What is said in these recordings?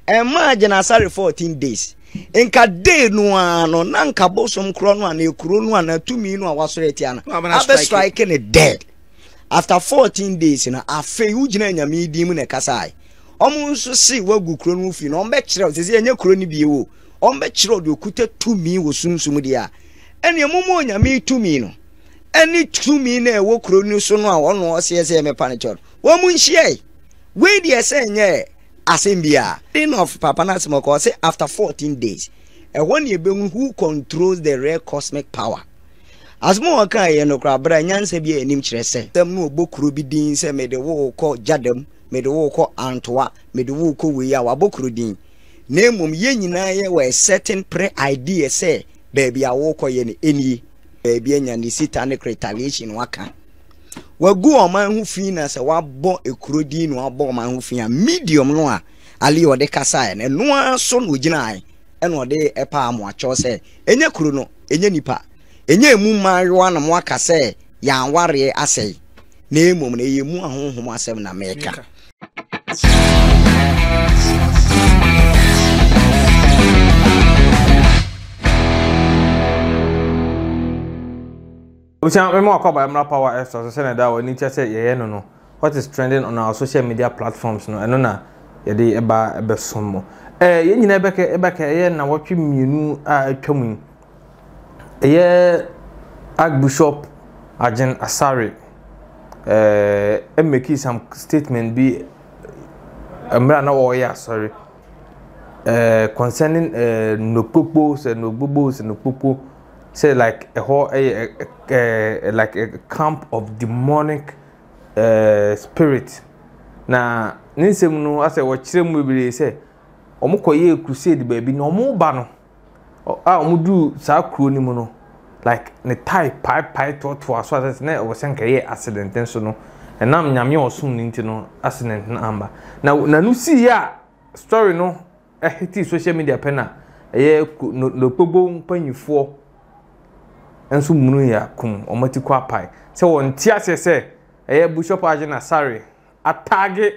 Ɛmaa Gyenasare 14 days. Nka day no ara no, na nka bosom korɔ no anaa ekuro no anaa tumi no a wasɔre atia no abɛ strike ne dead. After 14 days no, afei wogyina anyame din mu na ɛkasae. Wɔn nso se wagu kuro no fi no, wɔn bɛkyerɛw sɛ sɛ ɛnyɛ kuro no bio o. Wɔn bɛkyerɛw deɛ okuta tumi wɔ sunsum deɛ a, ɛnneɛ mo mu onyame tumi no ɛne tumi no a ɛwɔ kuro no so no a wɔn ɔseɛ sɛ yɛmɛpa no kyɛw no, wɔn nhyiae. Wei deɛ sɛ ɛnyɛ asɛm biara. End of papa no asɛm ɔka ɔse after 14 days ɛhɔ ne ɛbɛhu who controls the real cosmic power. Asɛm a ɔka yɛ no koraa berɛ a nyansa bi a anim kyerɛ sɛ. Sɛm no ɔbɔ kuro bi din sɛ mede wo rekɔ Gyadam, mede wo rekɔ Antoa, mede wo rekɔ wei a wabɔ kuro din. Na mmom yɛn nyinaa yɛwɔ a certain pre idea sɛ baabi a worekɔ yɛ no ɛnie. Baabi anya ne sita ne retaliation waka. Wagu ɔman ho fi na sɛ wabɔ ekuro din na wabɔ ɔman ho fi a medium no a Ali ɔde kasaeɛ no ɛno ara so na ogyinaeɛ ɛna ɔde ɛpaa mo akyɛw sɛ ɛnyɛ kuro no ɛnyɛ nipa ɛnyɛ emu mmaayewa na mo aka sɛ yɛn awareɛ asɛe na mmom no ɛyɛ mu ahonhom asɛm na meka. Abusua mema wakɔ aba mmra power extra so sɛnea ɛda w'ani kyerɛ sɛ yɛyɛ no no what is trending on our social media platforms no ɛno na yɛde ɛba ɛbɛsom mo ɛɛ yɛn nyinaa ɛbɛkɛ ɛbɛkɛ ɛyɛ nnawɔtwe mmienu a atwa mu yi ɛyɛ Archbishop Agyen Asare ɛɛ ɛmɛki some statement bi mmerɛ a na wɔreyɛ asɔre ɛɛ concerning ɛɛ Nokpokpo sɛ Nokpokpo sɛ Nokpokpo. sɛ like ɛhɔ yɛ ɛɛ like a camp of demonic ɛɛ spirit na ne nsɛm no asɛ wɔkyerɛ mu bebree sɛ wɔkɔyɛɛ crusade baabi na wɔreba no a wɔduru saa kuro no mu no like ne tae paepae toatoa so asɛ na ɛwɔ sɛ nka ɛyɛ accident nso no ɛnam nyame a ɔsom no nti no accident no amba na n'ano siiɛ a story no ɛhetee social media pɛ na ɛyɛ Nokpogbo mpanyinfoɔ nso munu yɛ akum wɔn ati kɔ apae sɛ wɔn ti aseɛ sɛ ɛyɛ Bishop Agyen Asare ataage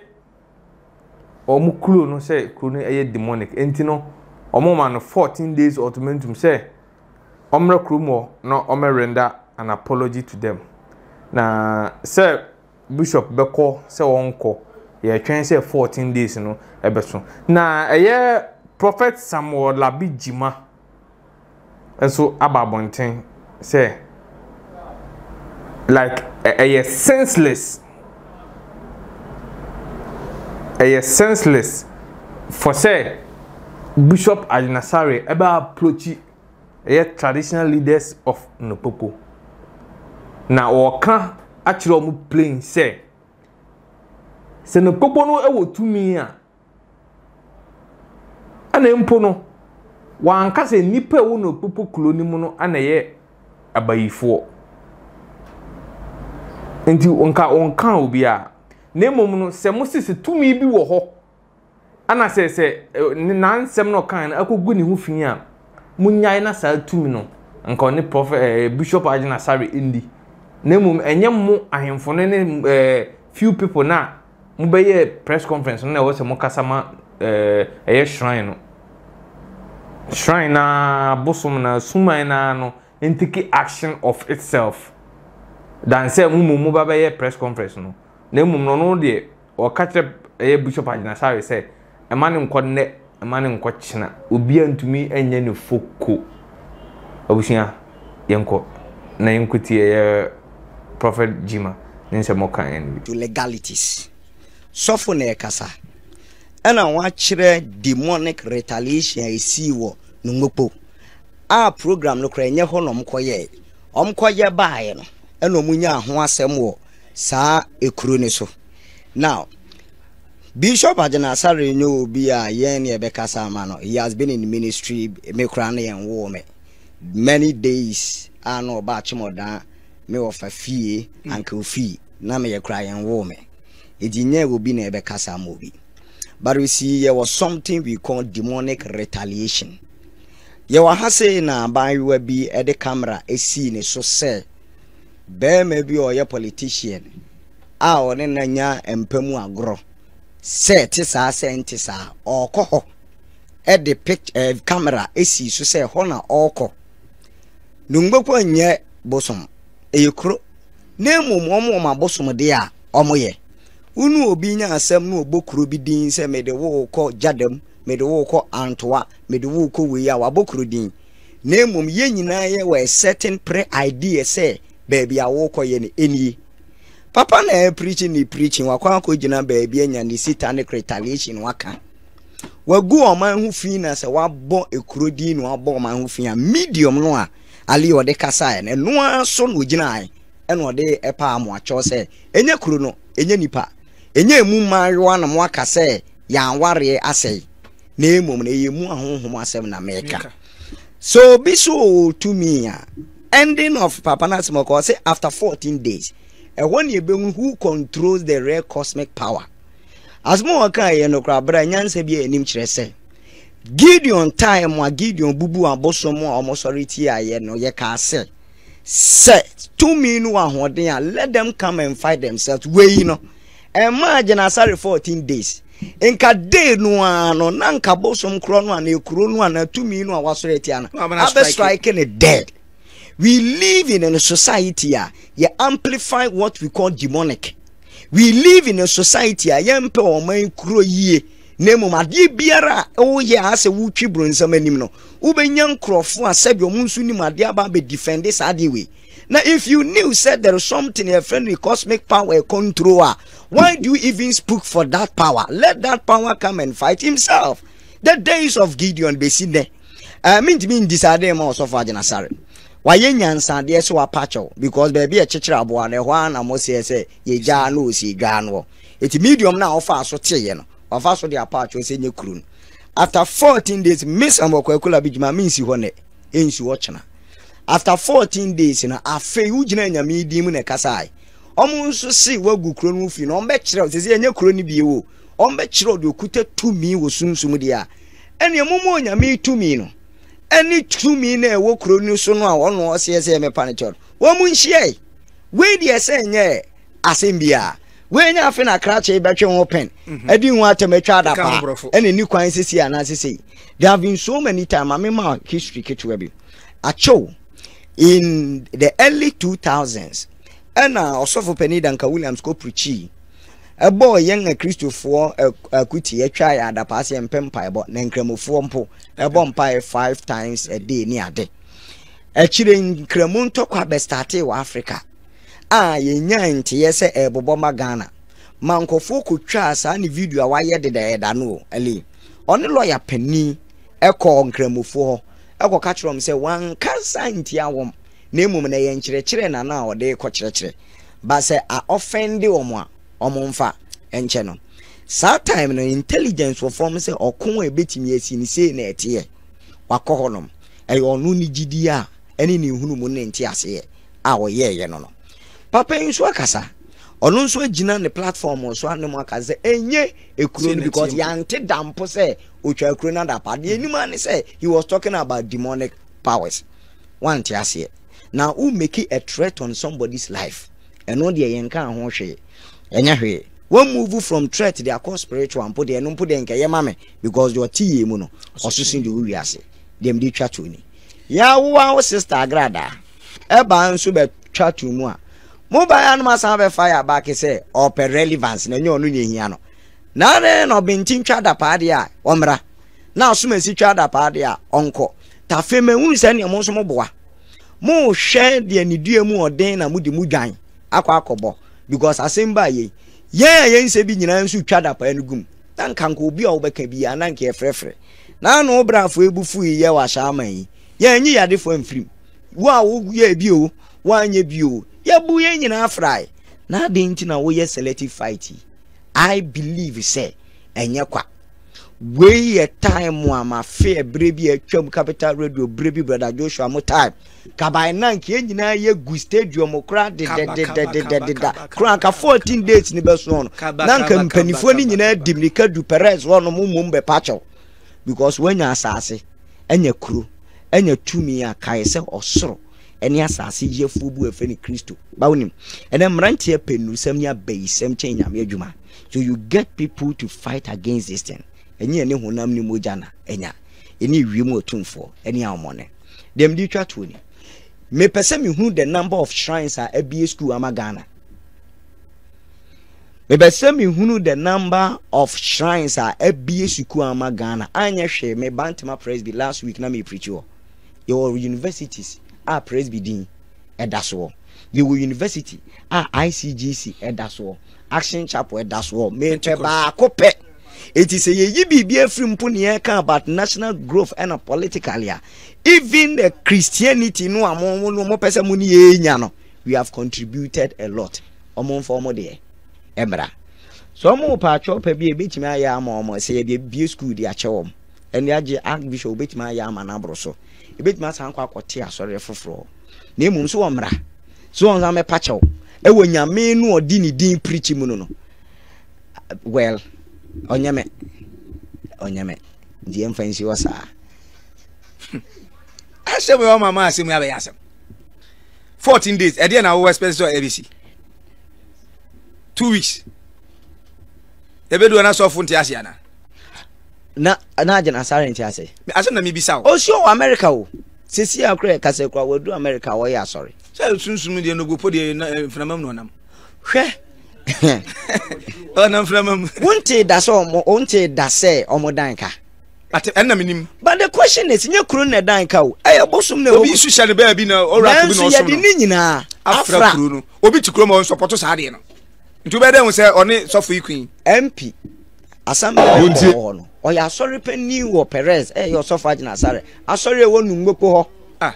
wɔn kuro no sɛ kuro no ɛyɛ demonic nti no wɔn ma no 14 days ultimatum sɛ wɔmmrɛ kurom hɔ na wɔmmɛ render an apology to them na sɛ Bishop bɛkɔ sɛ ɔnkɔ, yɛtwɛn sɛ 14 days no ɛbɛso. Na ɛyɛ Prophet Samuel Labi Gyima nso aba abɔnten sɛ like ɛyɛ senseless ɛyɛ senseless for sɛ Bishop Agyinasare ɛbɛ approachi ɛyɛ traditional leaders of Nopoko. Na wɔka akyerɛ wɔn plain sɛ, sɛ Nopoko no wɔ tumi a, ɛna mpo no, wɔanka sɛ nnipa a ɛwɔ Nopoko kuro no mu no na ɛyɛ abayifoɔ. Nti nka wɔnka obiara. Na mmom no, sɛ mo se sɛ tumi bi wɔ hɔ Ana sɛ sɛ ne n'ansɛm na ɔkae no akɔgu ne ho fi a, monyae na saa tumi no nka ɔne prɔfɛ ɛɛ Bishop Agyen Asare ndi. Na mmom ɛnyɛ mo ahemfo no ne ɛɛ few people na mobɛyɛ press conference no na ɛwɔ sɛ mokasa ma ɛɛ ɛyɛ shrine no. Shrine na bosom na suman na no ntake action of itself than sɛ mo mmom moba bɛyɛ press conference no. Na mmom no ɔno deɛ Wɔka kyerɛ ɛyɛ Bishop Agyinasare sɛ ɛma no nkɔ nnɛ, ɛma no nkɔ kyena. Obiara ntumi nyɛ no foko. Abusua, yɛnkɔ na yɛnkɔtie ɛyɛ Prophet Gyima ne nsɛm ɔkaeɛ no bi. To legalities. Sɔfo na ɛkasa. Ɛna wakyerɛ demonic retaliation a esii wɔ Nongokpo a program no koraa ɛnyɛ hɔ na wɔkɔyɛe. Wɔkɔyɛ baeɛ no ɛna wɔnyaa ho asɛm wɔ saa ekuro no so. Now, Bishop Agyena Asare nyɛ obi a yɛn ne yɛbɛkasa ama no. He has been in ministry, me koraa no yɛn woo me. Many days a na ɔba Akyemɔdan me wɔfa fie, anka ofii, na meyɛ koraa yɛn woo me. Enti nyɛ obi na yɛbɛkasa ama obi. But you see, yɛwɔ something we call demonic retaliation. Yɛwɔ ha sei na abaayewa bi de camera esii ne so sɛ Barima bi a ɔyɛ politician a ɔne no anya mpa mu agorɔ, sɛ ɛte saa sɛ ɛnte saa, ɔrekɔ hɔ. de pic eh, camera sii so sɛ hɔ na ɔrekɔ. Nungboko nyɛ bosom, ɛyɛ kuro. Na mmom wɔn wɔn abosom deɛ a wɔyɛ. Wo ne obi nya asɛm na ɔbɔ kuro bi din sɛ mede wo rekɔ Gyadam, mede wo rekɔ Antoa, mede wo rekɔ wei a, wabɔ kuro din. Na mmom yɛn nyinaa yɛwɔ a certain pre idea sɛ baabi a worekɔ yɛ no nie. Papa na ɛrepreachi ne preaching, wakɔ akɔgyina baabi anya ne satanic retaliation waka. Wagu ɔman ho fi na sɛ wabɔ ekuro din na wabɔ ɔman ho fi a, medium no a Ali ɔde kasaeɛ no, ɛno ara so na ɔgyinaeɛ ɛna ɔde ɛpaa amoakyɛw sɛ ɛnyɛ kuro no, ɛnyɛ nipa, ɛnyɛ emu mmaayewa na moaka sɛ yɛn awareɛ asɛe, na mmom no ɛyɛ mu ahonhom asɛm na meka. So obi so ɔwɔ tumi a, ending of papa no asɛm ɔka ɔse after 14 days, ɛhɔ ne ɛbɛhu who controls the real cosmic power. Asɛm a ɔka yɛ no koraa berɛ a nyansa bi a anim kyerɛ sɛ Gideon time a Gideon bubu abosom a wɔsɔre tiaeɛ no yɛkaa sɛ sɛ tumi no wɔ ahoɔden a let them come and fight themselves wei no ɛmaa Gyinasare 14 days nka day no ara no na nka bosom korɔ no anaa ekuro no anaa tumi no a wasɔre atia no abɛ strike ne dead. We live in a society a yɛ amplify what we call demonic. We live in a society a yɛmpɛ ɔman kuro yie na mmom adeɛ biara a woyɛ a sɛ wotwi bronsam anim no wobɛnya nkurɔfoɔ a sɛbi ɔmo nso nim adeɛ aba abɛ defend saa adeɛ wei. Na if you knew said there is something a friendly cosmic power control a why do you even spook for that power? Let that power come and fight himself. The days of Gideon bɛsi nnɛ. Uh, mentumi ndi saa adeɛ ma ɔsɔfo Agyinasare. Wayɛ nyansadeɛ sɛ wapa kyɛw because baabi a ɛkyekyere aboa no ɛhɔ ara na mo seɛ sɛ yɛgyaa no ɔsi dwaa noɔ. Eti medium no a ɔfaa so teeɛ no, wafa so de apa akyɛw sɛ nyɛ kuro no. After 14 days, Miss Amokwa Akula bi dwuma mensi hɔ nnɛ, ɛnsi hɔ kyena. After 14 days no, afei wogyina Nyame din mu na ɛkasae. Ɔmo nso se wagu kuro no fi no, ɔmo bɛkyerɛw sɛ sɛ ɛnyɛ kuro no bio o, ɔmo bɛkyerɛw deɛ okuta tumi wɔ sunsum deɛ a, ɛneɛ momma Onyame tumi no ɛne tumi no a ɛwɔ kuro no so no a ɔno ɔseɛ sɛ yɛmɛpa no kyɛw no, wɔn nhyiae. Wei deɛ sɛ ɛnyɛ asɛm biara. Wei nyɛ afe na krakye bɛtwe ho pɛn, adi ho atɛm atwa adapaa, ɛna ɛni kwan sisi anaa sisi. There have been so many times, ma mema history ketewa bi. Akyɛw, in the early 2000s, ɛna ɔsɔfo panin Duncan Williams kɔ preachii, ɛbɔɔ yɛn akristofoɔ akuti, atwa yɛn adapaa sɛ yɛmpɛ mpaebɔ, na nkramofoɔ mpo ɛbɔ mpae five times a day ne ade. Akyire nkramu ntɔkwa bɛstartee wɔ Africa. a yɛnyaa nteeɛ sɛ ɛrebobɔ ma Ghana ma nkurɔfoɔ kɔtwaa saa ne video a wayɛ dedaada no o, Ɛle. Ɔne lɔya panin kɔɔ Nkramofoɔ hɔ kɔka kyerɛɛ wɔn sɛ wankasa antia wɔn na mmom na ɛyɛ nkyerɛkyerɛ na na ɔde rekɔkyerɛkyerɛ but sɛ a ɔfɛnde wɔn a wɔn mfa nkyɛ no. Saa time no intelligence wɔ fam sɛ ɔko a ɛbɛtumi asi no sei na ɛteɛ. Wakɔ hɔnom. Ɛyɛ ɔno ne gyidie a ɛne ne nhunumu ne nteaseɛ. a ɔyɛeɛ no no. Papa yi nso akasa. Ɔno nso agyina ne platform so ane mu akasa sɛ ɛnyɛ ekuro no because yɛante da mpo sɛ otwa ekuro no adapa. Deɛ anim ara ne sɛ he was talking about demonic powers. Wante aseɛ. Na wo make a threat on somebody's life. Ɛno deɛ yɛnka ho hwee. Ɛnyɛ hwee. Wɔn move from threat de akɔ spiritual mpo deɛ ɛno mpo deɛ nkɛyɛ ma me because deɛ ɔte yie mu no ɔsoso deɛ ɔwi ase. Deɛ mede twa to ni. Yɛawowa wo sister agradaa. Ɛbaa nso bɛtwa to mu a, mo baeɛ a na moasan abɛfa yɛ abake sɛ ɔpɛ relevance na ɛnyɛ ɔno na ɛhia no. Na adɛn na ɔbenten twa adapaa deɛ a ɔmmra, na asomasi twa adapaa deɛ a ɔnkɔ. Tafe mahunu sɛ neɛ mo nso moboa. Mohwɛ deɛ ne dua mu ɔden na mode mo dwan akɔ akɔbɔ because asɛm baa yei. Yɛn a yɛnsɛ bi nyinaa nso twa adapaa no gum. Na nka nka obi a wobɛka biara na nka yɛfrɛfrɛ. Na ano brafo ebufu yi yɛ wɔ ahyɛ aman yi. Yɛanyi yadefoɔ amfiri mu. Wo a woyɛɛ bi o, woanyɛ bi o, yɛbu yɛn nyinaa frae. Na adɛn nti na woyɛ selective fight yi? I believe sɛ ɛnyɛ kwa. Wei yɛ time a mafe ɛberɛ bi a atwam Capital Radio berɛ bi Brother Joshua mo time. Kabae na nka yɛn nyinaa yɛ gu stadium koraa dedɛdedɛdedɛdeda koraa nka 14 days ni bɛsoɔ no. Na nka mpanimfoɔ no nyinaa di mmirika du Perez hɔ nom mmom bɛpa kyɛw because woanya asase. anya kuro, anya tumi a, kae sɛ ɔsoro ne asase yɛfoɔ bu ɛfɛ ne Kristo. Ba wonim, ɛnɛ mmeranteɛ pɛ nnurusɛm ne abayisɛm kyɛn Nyame adwuma. So you get people to fight against this thing. Ɛnyɛ yɛne honam ne mogya na anya, yɛne ewiem atumfoɔ ne ahonhommɔne. Deɛ mede retwa toɔ ni, mepɛ sɛ mehunu the number of shrines a abue school ama Ghana. Mepɛ sɛ mehunu the number of shrines a abue sukuu ama Ghana. Anyɛ hwee, me Bantama Presby last week na mepreachi hɔ. Yɛwɔ universities a Presby din ɛda soɔ. Yɛwɔ university a ICGC ɛda soɔ. Action Chapel ɛda soɔ. Mepɛ baako pɛ. Eti sɛ yɛyi biribi afiri mpo ne yɛka about national growth ɛna politically a, even the Christianity no a mo mo mo pɛ sɛ mo ne yɛnya no, we have contributed a lot. Ɔmo mfa ɔmo deɛ ɛmmra. Sɛ ɔmo pɛ atwɛ pɛ bi a ebetumi ayɛ ama ɔmo sɛ yɛde bie school de akyɛ wɔn. Ɛne agye archbishop obetumi ayɛ ama no aboro so. Ebetumi asan akɔ akɔte asɔre foforɔ. Na mmom so wɔmmra. So wɔn nsa mɛpa kyɛw ɛwɔ nyame no ɔde ne din pirikyi mu no no. Well, ɔnyɛ me. Ɔnyɛ me. Nti yɛmfa nsi hɔ saa. Asɛm yɛ ɔma ma asɛm yi abɛyɛ asɛm. 14 days, ɛdeɛ na wowɔ expect sɛ ɛbɛsi. 2 weeks. Ɛbɛdu ɔna sɔfo nte ase ana? Na na agyina asare nte ase. Asɛm na mebisa wo. Ɔsi wɔ America o. Sisi akora kasa kura wadu America wɔyɛ asɔre. Sɛ sunsum deɛ nogopo deɛ mframa mu na ɔnam. Hwɛ. Ɔnam mframa mu. Wonte da sɛ ɔmo wonte da sɛ ɔmo dan ka. Ate ɛnna mi nim. But the question is nye kuro na ɛdan ka o ɛyɛ bosom na obi nso hyɛ ne baabi na ɔwura kuro na ɔsom no. Nanso yɛde ne nyinaa afra kuro no obi te kuro ma ɔnsɔpɔto saa adeɛ no nti wobɛyɛ dɛ hu sɛ ɔne sɔfo yi kun. MP assembly wɔ hɔ no ɔyɛ asɔre panyin wɔ Perez ɛyɛ ɔsɔfo agyina asare asɔre ɛwɔ Nungoko hɔ. Ah.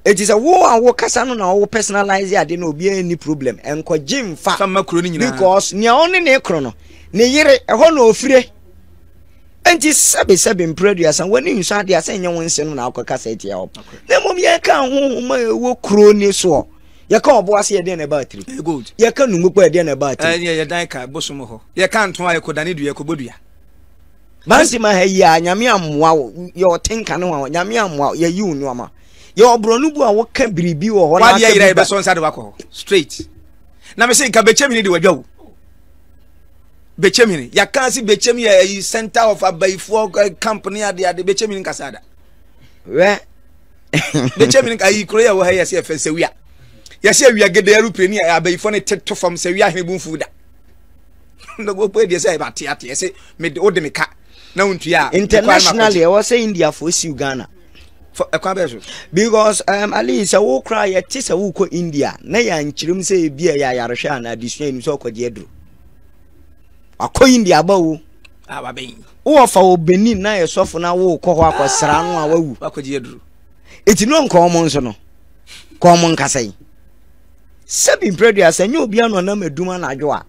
Eti sɛ wo a wo kasa no na wo personalize ade no obiara nni problem nkɔgye mfa fa mma kuro no nyinaa because nea ɔne ne koro no ne yere ɛhɔ na ofire nti sɛbe sɛbe mpere aduasa w'ani nsɔ adeɛ asɛ nyɛ wo nse no na akɔ kasa atia hɔ na mmom yɛka honhom a ɛwɔ kuro ne soɔ yɛka ɔbo ase yɛdeɛ na ɛba atiri yɛka nungukpa yɛdeɛ na ɛba atiri yɛdan ka bosom hɔ yɛka nto a yɛkɔdane dua yɛkɔbɔ dua Bansi ma ha yi a nyame ammoa wo yɛ ɔte nka ne ho a nyame ammoa wo yɛyi wo nneɛma yɛ ɔborɔno bu a woka biribi wɔ hɔ na aka bi ba bɛsɔ nsa de wakɔ hɔ straight na me se nka bɛkyɛm hene de wadwa wo bɛkyɛm hene yɛaka se bɛkyɛm yɛ ayi center of abayifoɔ eh, camp ne ade ade bɛkyɛm hene nkasa da wɛ bɛkyɛm hene ayi kuro yɛ wɔ ha yɛsɛ yɛfɛ sɛwia yɛsɛ awia gede aeroplane ne abayifoɔ ne te to fam sɛwia hene bu mfu da ndɔgɔpɔ deɛ sɛ ɛba te ate ɛsɛ me de wode me ka na wontua a internationally ɛwɔ sɛ indiafoɔ siw ghana ɛkwan bɛɛ so because um, ali sɛ wo koraa yɛte sɛ wokɔ india na yɛankyerɛm sɛ ebi a ɛyɛ ayarehwɛ anaa adesua anim sɛ ɔkɔgye aduro akɔ india aba wo ah, wowɔ fa wɔ benin na yɛ sɔfo na wokɔ hɔ akɔsra no a wawu wakɔgye aduro ɛti no nkɔ ɔmo nso no kɔ ɔmo nkasa yi Sɛbi mprɛduasa nyɛ obi ano anam adum anadwo a.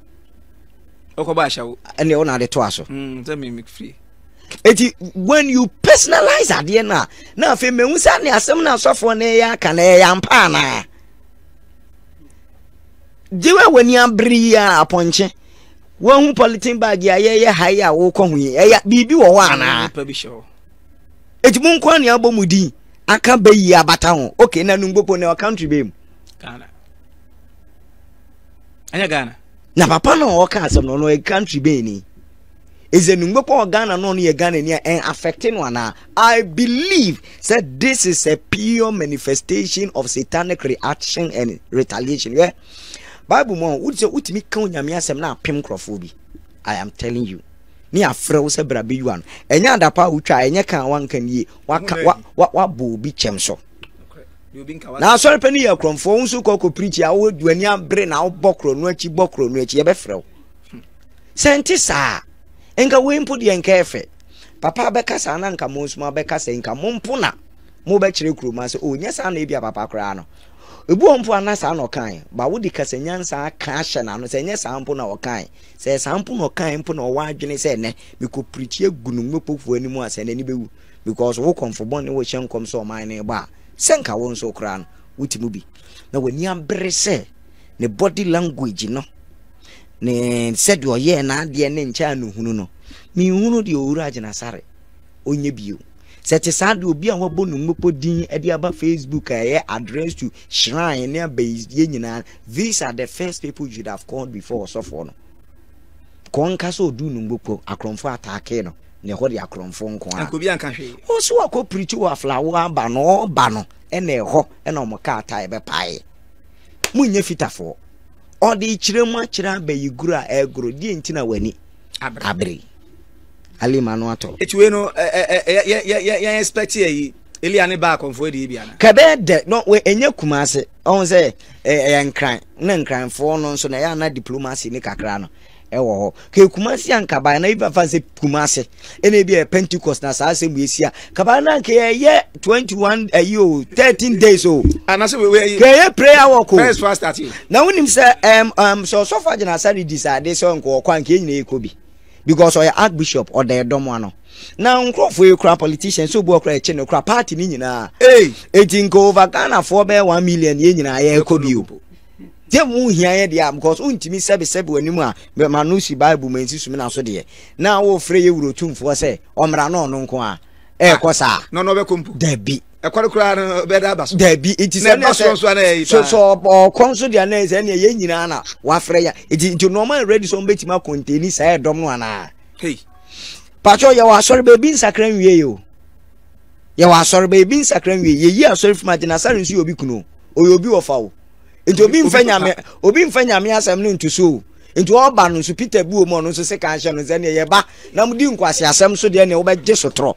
Ɔkɔbɔ ahyɛwo. Ɛnna ɛwɔ na ade to aso. Mm, sɛ mi mi firi. Eti when you personalize adeɛ no a na afei mehu sɛ ne asɛm no asɔfoɔ no yɛ aka na ɛyɛ ampa anaa. Gye wa w'ani abere yi a apɔnkye wahu polythene bag a yɛyɛ ha yi a wokɔ ho yi ɛyɛ biribi wɔ hɔ anaa. Eti mo nko a nea abɔ mu din aka bɛyi abata ho okay na nungbopo na country bɛyi mu. Ghana. Ɛnyɛ Ghana. Na papa no a ɔka asɛm no ɔno ɔyɛ country bɛn ni? Is it nungbopo wɔ Ghana no ɔno yɛ Ghana ni a ɛn affect no anaa? I believe sɛ this is a pure manifestation of satanic reaction and retaliation. Hwɛ Bible mu a wode sɛ wotumi ka onyame asɛm na apem nkurɔfoɔ bi. I am telling you. Ne afrɛ wo sɛ bra bɛyi ano. Ɛnyɛ adapa a wotwa ɛnyɛ ka a wanka nie. Waka wa wa wabɔ obi kyɛm so. Na asɔre pɛ no yɛ akorɔmfoɔ wo nso kɔ kɔ pirikyi a wowɔ w'ani abere na wobɔ korɔ no akyi bɔ korɔ no akyi yɛbɛfrɛ wo sɛ nte saa nka wei mpo deɛ nka ɛfɛ papa bɛka saa na nka mo nso abɛka sɛ nka mo mpo na mobɛkyerɛ kurom ase o nyɛ saa na ebia papa koraa no ebi wɔ mpo ana saa na ɔkae ba wode kasa nyansa aka ahyɛ n'ano sɛ nyɛ saa mpo na ɔkae sɛ saa mpo na ɔkae mpo na ɔwɔ adwene sɛ ɛnɛ mekɔ pirikyi agu no mmɔpofoɔ anim a sɛ n'ani bɛwu Because wo kɔmfo bɔne wo hyɛ nkɔm sɛ ɔman no rebɔ a, sɛ nka wo nso koraa no wote mu bi. Na w'ani abere sɛ ne body language no ne sɛdeɛ ɔyɛɛ n'adeɛ ne nkyɛn a no hunu no, menhunu deɛ Owura Agyinasare ɔnyɛ bio. Sɛ te saa deɛ obi a wabɔ no mmɔpɔ din de aba Facebook a ɛyɛ address to shrine ne abayie nyinaa, these are the first people you should have called before ɔsɔfoɔ no. Kɔ nka sɛ ɔduu no mgbokpo akorɔmfoɔ ataakee no na ɛhɔ de akorɔmfoɔ nko ara. Anka obi anka hwee. Ɔso wakɔ pirikyi wɔ aflawo aba no ɔba no ɛna ɛhɔ ɛna ɔmo kaa tae bɛpaeɛ. Monyɛ fitafoɔ. Ɔde kyerɛ mu akyerɛ abayigoro a ɛregoro deɛ nti na w'ani abere. Alim ano atɔ. Eti wei no ɛ ɛ yɛ yɛ yɛ yɛn expect yɛ yi Elia ne ba akɔnfoɔ deɛ bi ana. Kɛbɛɛ dɛ no wei ɛnyɛ Kumase ɔho sɛ ɛyɛ Nkran na Nkranfoɔ no nso na ɛyɛ ana diplomacy ne kakra no ɛwɔ hɔ kɛ Kumasi anka ban na ifa fa sɛ Kumasi ɛna ebi yɛ Pentecost na saa asɛm esi a kaban na nka ɛyɛ 21 ɛyi o 13 days o anase wei wei kɛ ɛyɛ prayer walk o first fast start o na wonim sɛ ɛm ɛm sɛ ɔsɔfo agyina asare di saa de sɛ nka ɔkɔ anka yɛn nyinaa yɛkɔ bi because ɔyɛ archbishop ɔda ɛdɔm ano na nkurɔfoɔ yi kura politician sɛ obi ɔkura ɛkyi no kura party ne nyinaa eti nka over Ghanafoɔ bɛyɛ 1 million yɛn nyinaa yɛkɔ bi o. Gye mu hia yɛ deɛ a because wontumi sɛbesɛbe w'anim a ma no si Bible ma nsi sumina so deɛ na wofrɛ yɛ wuro tumfoɔ sɛ ɔmmra na ɔno nko a ɛrekɔ saa. Na ɔno ɔbɛkɔ mpo. Dabi. Ɛkɔ no koraa no bɛda aba so. Dabi nti sɛ ɛba so nso ana ɛyi paa. So ɔkɔ nso deɛ na ɛsɛ ɛnea yɛn nyinaa na wafrɛ yɛ nti nti nneɛma ready sɛ ɔmbɛtumi akɔntɛni saa ɛdɔm no anaa. Hey. Patro yɛwɔ asɔre baabi nsakra nwie yɛ o. Yɛwɔ asɔre baabi nsakra nwie yɛyi asɔre fim agye na asɔre nso yɛ obi kunu o ɔyɛ obi wɔfa o. Nti obi nfa nyame obi nfa nyame asɛm no nto so o. Nti ɔba no nso Peter bi wɔ mu ɔno nso sika nhyɛ no sɛ neɛ yɛba na mo di nkwasi asɛm so deɛ neɛ wobɛgye sotorɔ.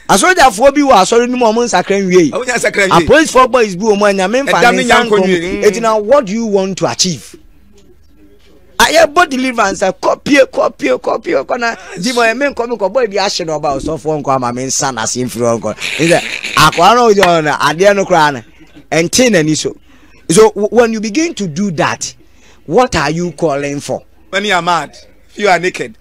Asogyafoɔ bi wɔ asɔre no mu a wɔn nsakra nwie. Apolisifoɔ boys bi wɔ mu a nyame nfa ne nsa nkom. Eti na what do you want to achieve? Ayɛ bɔ deliverance kɔ pie kɔ pie kɔ pie kɔ na di mo ɛmi nkɔ mi nkɔ bɔ ebi ahye na ɔba ɔsɔfoɔ nkɔ ama mi nsa na ase mfiri hɔ nkɔ. Ɛsɛ akɔla no ɔgyina hɔ no adeɛ no koraa no ɛnte n'ani so. So when you begin to do that, what are you calling for? When you are mad, you are naked.